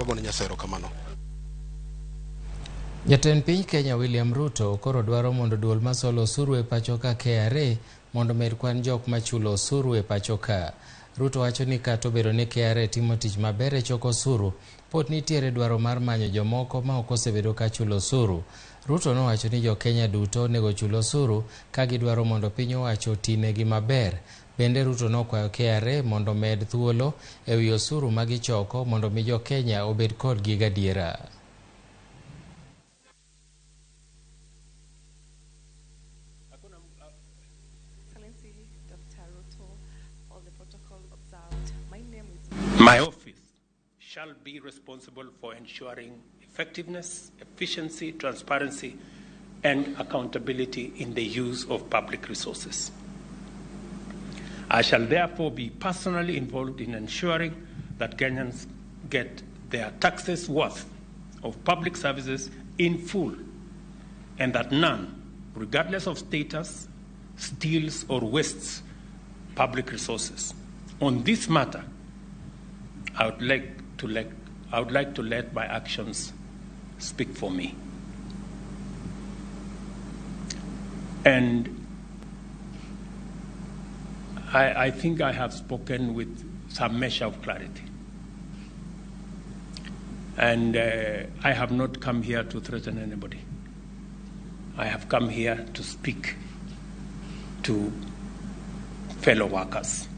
Wagone Nyasaye erokamano. Jatend piny Kenya William Ruto koro dwaro mondo duol masolo osuru e pacho ka KRA mondo omed kwan jok machulo osuru e pacho ka. Ruto wacho ni kata obedo ni KRA timo tich maber e choko osuru, pod nitiere dwaro mar manyo jomoko ma ok osebedo ka chulo osuru. Ruto nowacho ni jo-Kenya duto onego ochul osuru ka gidwaro mondo piny owacho otinegi maber. Bende Ruto nokwayo KRA mondo omed thuolo e wi osuru ma gichoko mondo mi jo-Kenya obed kodgi gadiera. My office shall be responsible for ensuring effectiveness, efficiency, transparency, and accountability in the use of public resources. I shall therefore be personally involved in ensuring that Kenyans get their taxes worth of public services in full and that none, regardless of status, steals or wastes public resources. On this matter, I would like to let, I would like to let my actions speak for me. And I think I have spoken with some measure of clarity. And I have not come here to threaten anybody. I have come here to speak to fellow workers.